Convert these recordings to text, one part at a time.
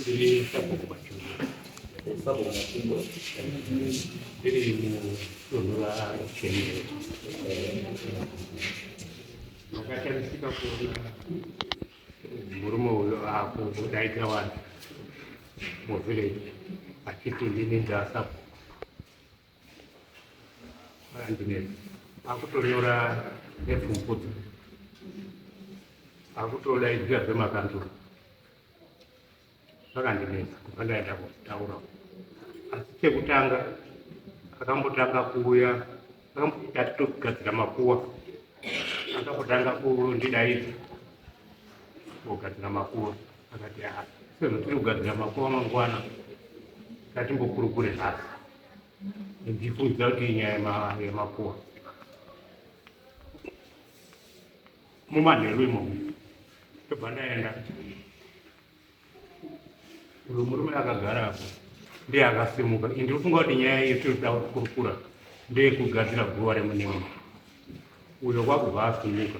Ndiri sabhuku Machungu. Sabhuku Machungu. Ndiri mudunhu raChemere. Ndakashamisika kuona murume uyo akudaidza vanhu muvillage achiti ndini ndasabhuku. Andinetsa. Akutonyora nepfumvudza. Akutodaidzira zvemakanzuru. Zvakandinetsa kubva ndaenda kutaura. Asi chekutanga akambotanga kuuya akambotogadzira makuwa. Akambotanga kundidaidza kugadzira makuwa akati ah, sezvo tiri kugadzira makuwa mangwana ngatimbokurukure nhasi. Ndichifungidzira kuti inyaya yemakuwa. Mumanheru imomo ndobva ndaenda uyo murume akagara apo ndiye akasimuka. Ini ndinofunga kuti nyaya iyo tiri kuda kukurukura ndeyekugadzira guva remunin'ina uyo kwakubva asimuka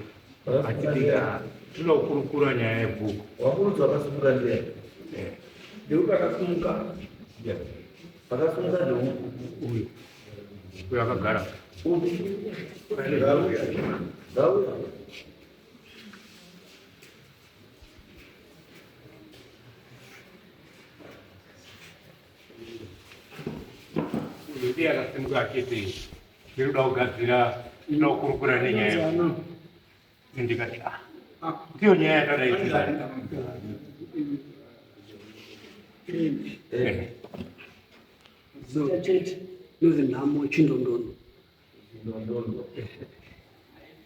achiti ah, tinoda kukurukura nyaya yebhuku. Wakurudzwa akasimuka ndiye eh. ndeupi akasimuka? Akasimuka ndeupi? Uyo uyo akagara upi? Ngauya ngauya. Uyu ndiye akasimuka achiti ndiri kuda kugadzira ndinoda kukurukura nenyaya ndikati ah ndiyo nyaya yakadaidzira. Zita chete nozi nhamo chindondondo. Chindondondo.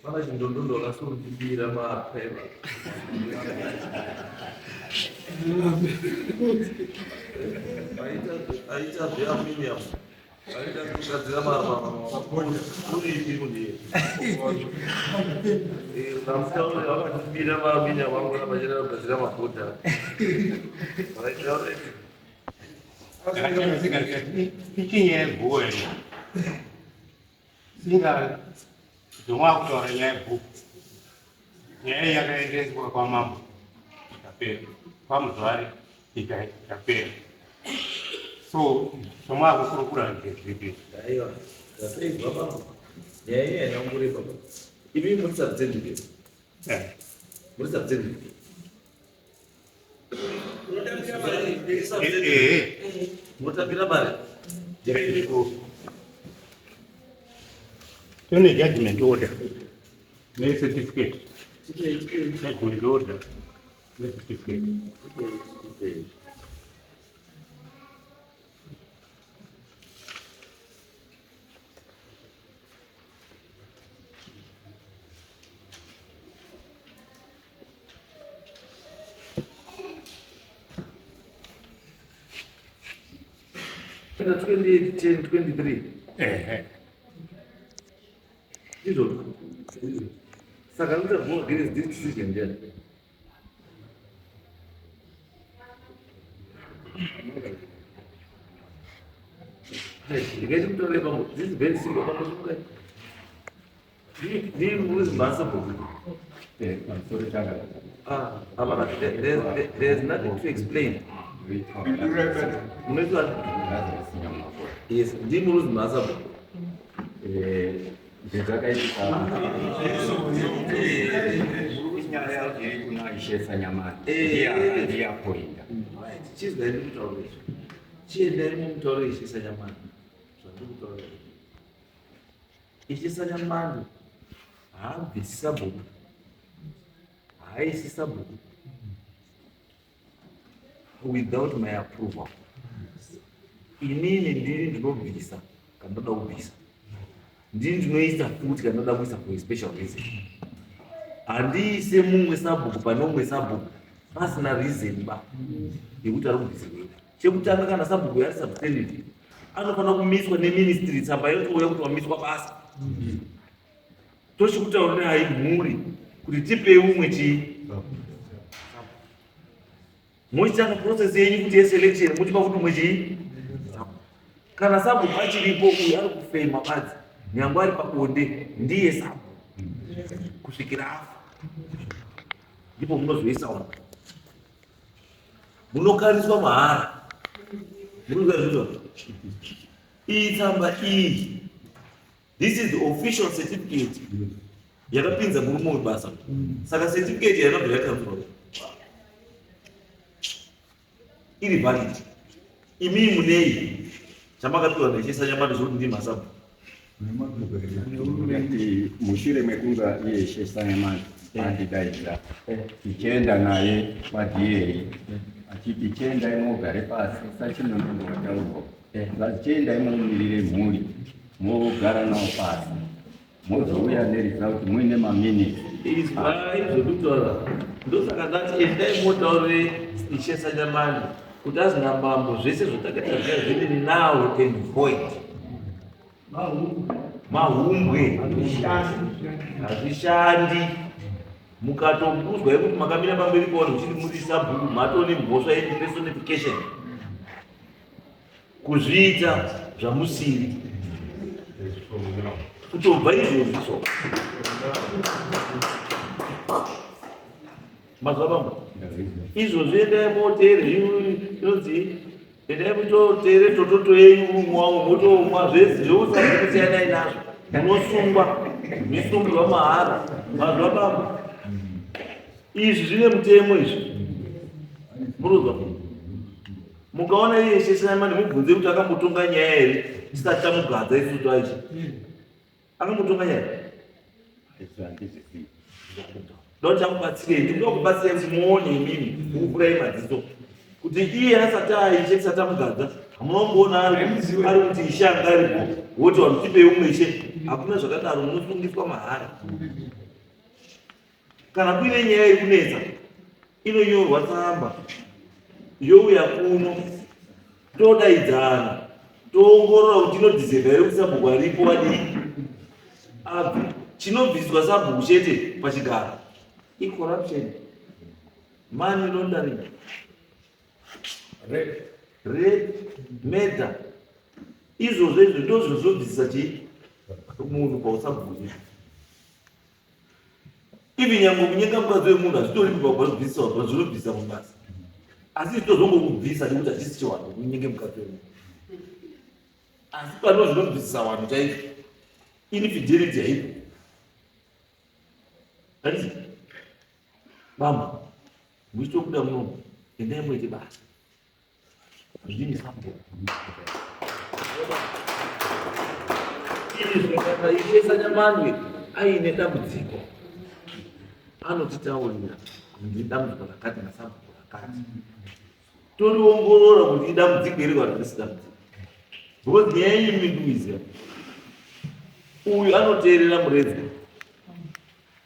Pana chindondondo akasondibira maprema. Aita zvealuminium. Aita kugadzira uripi munhu iye. Namutaure vakatibira maaluminium angu vachida kugadzira mabhodha. Ichinyaya yeguo here? Singa zvomwakutaura nyaya yebhuku. Nyaya iyi yakaendeswa kwamambo ikapera, kwamuzvari ikapera. So zvomwakukurukura ndezvipi? Aiwa, zvatoibva bambo. Nyaya iyi haina kumboreba baba. Imi muri subject. Eh. Muri subject. Motambira mari. Tone judgment order ne certificate. Judgment order ne certificate. Na 28 10 23. Ehe. Izvozvo. Saka anoita go against this decision ndiani? Ndikaiti kutaura pamwe, this is very simple pamwe simukai. Ah, there's nothing to explain. Yes, ndimi muruzi mhasa. Zvakaitika inyaya iri kuna Ishe Sanyamani ndiyapoinda. Chizwai ndikutaura izvo. Chiendai mumutauro Ishe Sanyamani. Zvandikutaura izvo. Ishe Sanyamani haabvisi sabhuku, haaisi sabhuku without my approval. Inini ndini ndinobvisa kana ndoda kubvisa, ndini ndinoisa futi kana ndoda kuisa for a special reason. Handiise mumwe sabhuku pane umwe sabhuku pasina reason ba yekuti ari kubvisirwei. Chekutanga kana sabhuku yari substantive anofanira kumiswa neministry tsamba yotouya kuti wamiswa basa tochikutaurirai mhuri kuti tipei umwe chii mochitanga process yenyu kuti yeselection mochipa kuti umwe chii kana sabhuku achiripo uyu ari kufema badzi nyangwe ari pabonde ndiye sabhuku kusvikira afa ndipo munozoisa umwe. Munokariswa mahara. Murikuziva zvizvo? Iyi tsamba iyi. This is the official certificate yakapinza murume webasa. Saka certificate yanobva yakanzurwa iri valid. Imii munei chamakapiwa nechesanyamani zvokuti ndii masabhu. Kuti mushure mekunge iye Ishe Sanyamani andidaidza tichienda naye kwaDA achiti chiendai mogare pasi sachinonono wataurwa zvanzi chiendai mumirire mhuri mogara navo pasi mozouya neresult muine maminutes. Izwai zvekutaura ndosaka ndati endai motaurire Ishe Sanyamani kuti azina mambo zvese zvatakaita zviya zviri now and void. Mahumbwe hazvishandi. Mukatokuzwa yekuti makamira pamberi pavanhu muchiti muri sabhuku matone mhosva yeimpersonification, kuzviita zvamusiri kutobva izvozvi. So mazuva bambo izvozvi endai motere inonzi endai mutotere tototo yenyu mumwawo motomwa zvese zveusabhukusiyanai nazvo, munosungwa misungirwa mahara. Mazuva bambo izvi zvine mutemo izvi, muruzwa. Mukaona iye Shesamani mubvunze kuti akambotonga nyaya here tisati tamugadza isusu twaichi. Akambotonga nyaya ndoda chakubatsirei, ndinoda kubatsirai kuti muone imimi kukuvhurai madziso kuti iye asati aishe tisati tamugadza hamuna kumboona ari kuti ishe anga aripo woti vanhu tipei umwe ishe. Hakuna zvakadaro, munosungiswa mahara. Kana kuine nyaya iri kunetsa inonyorwa tsamba youya kuno, todaidzana, toongorora kuti inodhizevha here kuti sabhuku aripo wadii abve. Chinobviswa sabhuku chete pachigaro icorruption, money laundering, rape, murder. Izvozvo izvo ndozvo zvinobvisisa chii munhu pausabhuku. Even nyangwe kunyenga mukadzi wemunhu hazvitori pabvisa zvinobvisa mubasa, asi zvitozongokubvisa nekuti hachisi chiwanhu kunyenge mukadzi wemunhu. Asi pano zvinobvisisa vanhu chaizvo infidelity haipo. Handiti bambo muchitobuda munomu, endai muite basa hazvini sabhuku izvo. Kana Ishe Sanyamandwe aine dambudziko anotitaurira kuti ndine dambudziko rakati nasabhuku rakati, toriongorora kuti idambudziko iri kana risi dambudziko, because nyaya yenyu minduiziva uyu anoteerera Muredzwa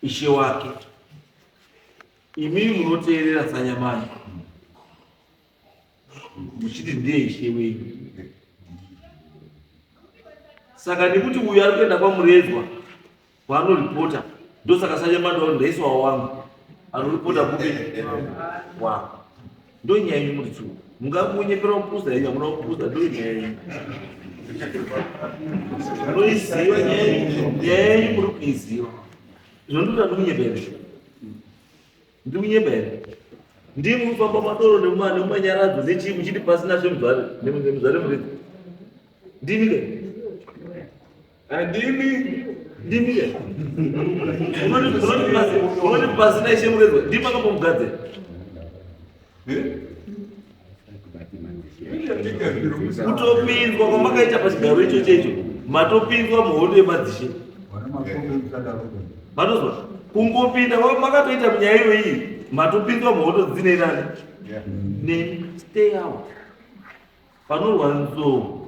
ishe wake, imimi munoteerera Sanyamani muchiti ndiye ishe wenyu. Saka nekuti uyu ari kuenda kwaMuredzwa kwaanoripota, ndosaka Sanyamani wano ndaiswawo wangu anoripota kupi wako. Ndo nyaya yenyu muri tsuu, mungamunyepera kupusa yenyu, hamuna kupusa. Ndo nyaya yenyu munoiziva, nyaya yenyu muri kuiziva. Zvondoda ndikunyepera, ndikunyeba here? Ndii munofamba madoro nemumanyaradzo nechii muchiti pasina zvemuzvare nemuzvare muridzi? Ndimi ke? Ndimi, ndimi ke? Unoti pasina ishe muredzwa, ndimi makambomugadzira. Kutopinzwa kwamakaita pachigaro icho checho, matopinzwa muhondo yemadzishe. Matozwa kungopinda makatoita munyaya iyo iyi, matopinzwa muhondo dzine nani neni. Stay out panorwa nzou.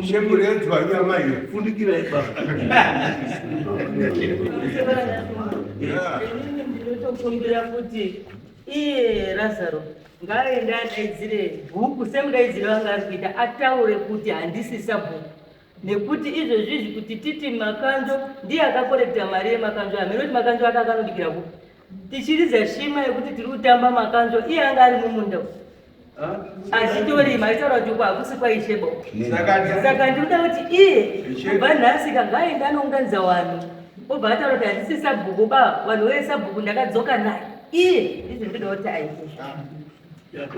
Shemuredzwa nyama iyo. Fundikirai baba. Inini ndinotokumbira kuti iye Razaro ngaaende adaidzire bhuku semudaidzire vanga ari kuita, ataure kuti handisi sabhuku, nekuti izvezvi izvi kuti titi makanzo ndiye akakorekta mari yemakanzo, hameno kuti makanzo ake akanodikira kupi. Tichiridza shima yekuti tiri kutamba makanzo, iye anga ari mumunda achitorima, achitaura kuti uko hakusi kwaishebo. Saka ndinoda kuti iye kubva nhasi kangaaende anounganidza vanhu, obva ataura kuti handisi sabhuku ba, vanhu weye sabhuku ndakadzoka naye iye. Izvo ndinoda kuti aite. Inini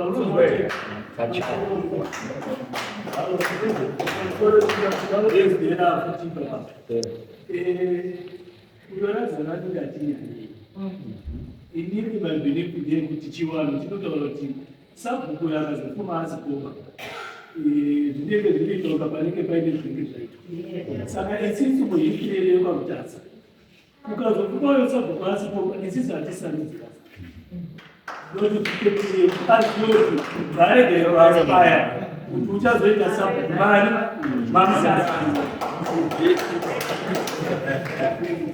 my belief ndeyekuti chivanhu chinotaura kuti sabhuku uyo akazofuma asikoma, zvinenge zvinoitaura panenge paine zvinenge zvaitwa. Saka isusu muhikirere yekwaMutasa, ukazofuma uyo sabhuku asikoma, isusu hatisarudzi basa noti azioti varegerero aya kuti uchazoita sabhuku mari mamusasa.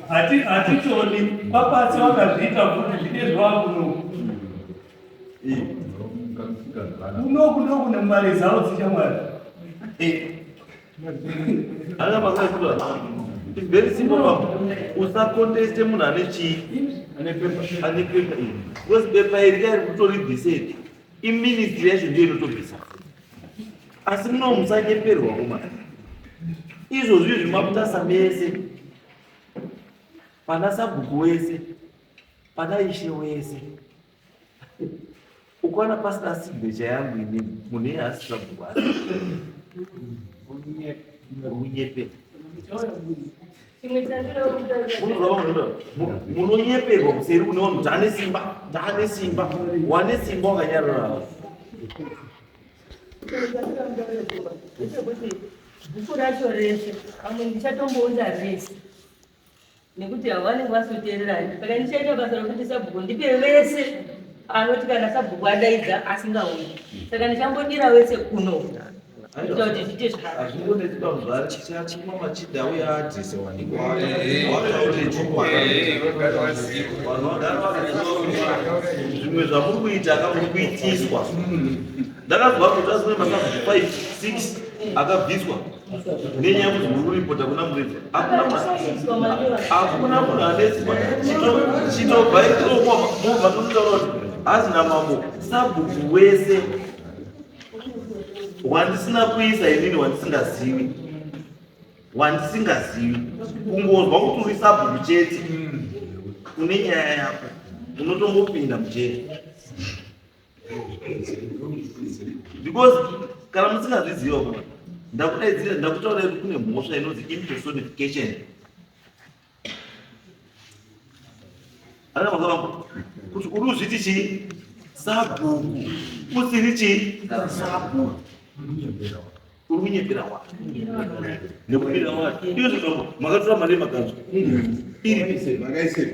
Hatitoni kwapasi vakazviita kuti zvine zvakuno kuno kuno kune mari dzavo dzichamwari. Ana makaziva. It's very simple baba. Usaconteste munhu ane chii? Ane pepa. Ane pepa iri. Because pepa iri kari kutoribvisa iri. Iministry yacho ndiyo inotobvisa. Asi muno musanyeperwa kuma. Izvozvi izvi maMutasa mese. Pana sabhuku wese. Pana ishe wese. Ukaona pasina signature yangu inini, munhu iye haasi sabhuku asi. Runyepera. Chimwe chandinoda kutaura Munonyeperwa kuseri kune vanhu kuti ane simba, ndaane simba, wane simba wakanyarara. Chimwe chandinoda kutaura Shumba, ndechekuti bhuku racho rese, pamwe ndichatombounza rese nekuti havanenge vasoteererani. Saka ndichaita basa rekuti sabhuku ndipe vese anoti kana sabhuku adaidza asingauyi, saka ndichambodira vese kuno kuita kuti zviite zvakanaka. Hazvingonetsi pamuzvari chichachimwa machinda auya adhise wanikwa wataure chokwadi. Vanhu vagara vakanyatsoziva zvimwe zvamuri kuita ka muri kuitiswa. Ndakazwa kuti asine masabhuku 5 6 akabviswa nenyaya yekuti muri kuripota kuna muridzi. Hakuna munhu ane simba. Chitobva ikoko mobva tototaura kuti hazina mambo sabhuku wese wandisina kuisa inini, wandisingazivi, kungozwa kuti uri sabhuku chete, une nyaya yako, unotongopinda mujeri. Because kana musingazviziva kuma ndakudaidzira, ndakutaura kuti kune mhosva inonzi impersonification. Ana makavamba kuti uri uzviti chii sabhuku usiri chii sabhuku, uri kunyepera watu nekubira watu. Iyo zvizvambo makatora mari yemakanzuro iri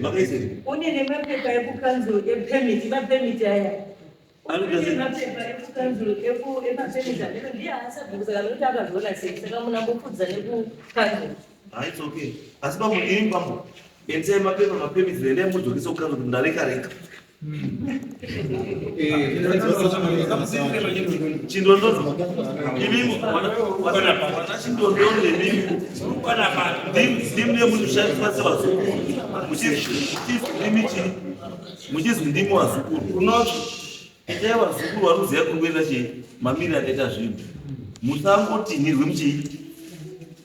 makaiseri. Une nemapepa ekukanzuro epermit, mapermit aya. Anoita sei? Mapepa ekukanzuro emapermit amene ndiye asabhuku, saka nokuti akazviona sei, saka munambopfudza nekukanzuro. Ah, it's okay. Asi pamwe ini pamwe endesai mapepa mapermits, endai mudzokese kukanzuro kuti ndareka reka. Chindondondo imimi, wana chindondondo imimi ndimi munoshandiswa sevazukuru, muchizwi ndimi chii, muchizwi ndimi wazukuru. Unozvi itai vazukuru vari kuziva kuri kuenda chii, mamiriro akaita zvinhu. Musangotinhirwe muchii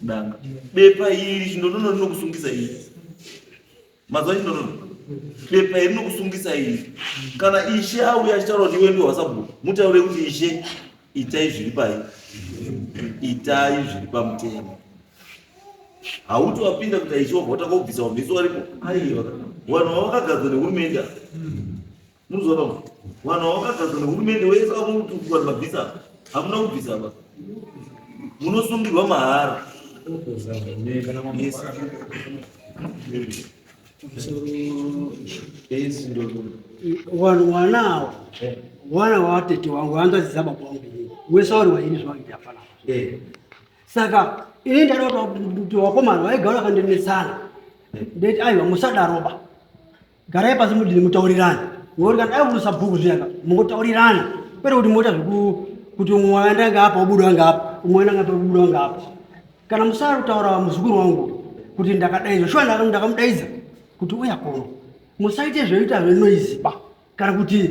danga bepa iri. Chindondondo rinokusungisa iri mazuva. Chindondondo bepa iri rinokusungisa iri. Kana ishe auya achitaura kuti iwe ndiwe wasabhuku, mutaure kuti ishe, itai zviri pai, itai zviri pamutemo. Hauti wapinda kuti ishe wabva watanga kubvisa wabvisa waripo. Aiwa, vanhu vavakagadzwa nehurumende ava. Munoziva pamwe vanhu vavakagadzwa nehurumende wese vamuti vanhu vabvisa, hamuna kubvisa ba, munosungirwa mahara. Yes. Yes, Vanhu wanawo wana watete wangu, hanzvadzi dzababa wangu inini, wese wari waini zvavaita panapa. Saka ini ndada kuti vakomana vaigara vakandinetsana, ndeti aiwa, musadaroba, garai pasi mudini mutaurirane, ngokuti kana dai uri sabhuku zviyaka mungotaurirana, kwete kuti moita zveku kuti umwe waenda ngaapa wabuda ngaapa, umwe waenda ngaapa wabuda ngaapa. Kana musara kutaura muzukuru wangu kuti ndakadaidzwa shuwa, ndakamudaidza kuti uya kuno, musaite zvoita zvenoise ba. Kana kuti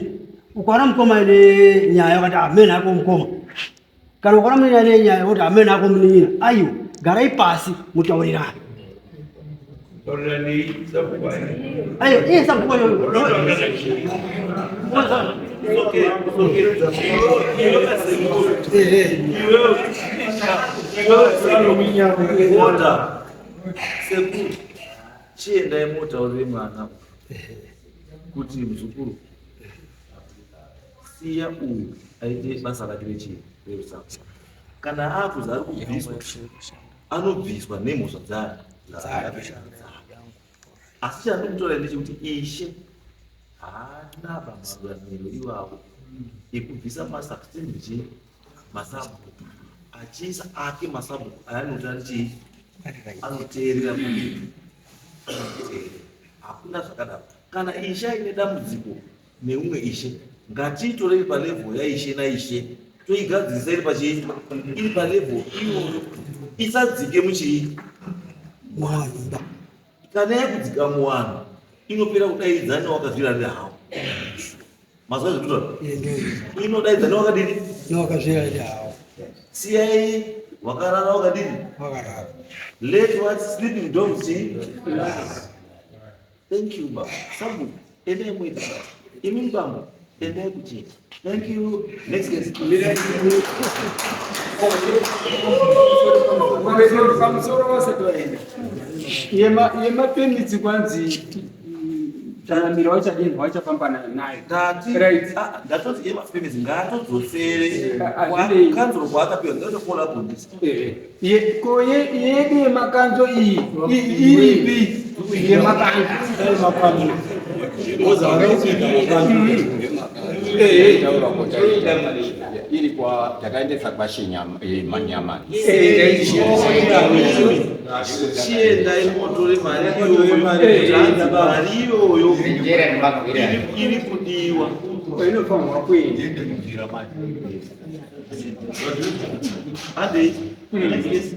ukaona mukoma ine nyaya wakati amen ako mukoma, kana ukaona munini ane nyaya woti amen ako munin'ina, aiwa, garai pasi mutaurirane. Aiwa, iye sabhuku wacho. Mota. Sekuru. Chiendai motaurire mwana kuti muzukuru siya uyu aite basa rake rechii rerusapo. Kana akuzi ari kubviswa anobviswa nemhosva dzake. Asi chandikutaura ndechekuti ishe haana maruramiro iwawo ekubvisa masubstandard chii masabhuku achiisa ake masabhuku ayanoti ari chii anoteerera anoteerera hakuna zvakadaro kana ishe aine dambudziko neumwe ishe ngatiitorei palevhel yaishe naishe toigadzirisa iri pachii iri palevhel iyoyo isadzike muchii Muvanhu. Kana yakudzika muwanhu inopera kudaidza newakazvirarira hawo. Mazuva zvekutora. Inodaidza newakadini? Newakazvirarira hawo. Siyai wakarara wakadini? Wakarara. Let what sleeping dogs see. Thank you baba. Sabu endai muite basa. Imi bambo endai kuchechi. Thank you. Next guest. Pamusoro vasati vaenda yemapemitsi kwanzi tanamira wachadini wachafamba nayo. Ndati Right. ah, ndatoti yemapemitsi ngaatodzosere Hazvinei. kanzuro kwaakapiwa ngatofola bhondisi. Ko yedu yemakanzo iyi iripi yemakanzo? Iri kwa takaendesa kwashinyamani. Chiendai motore mari iyoyo kuti hanzi mari iyoyo iri kudiwa. Inofanirwa kuenda. Handei. Next case.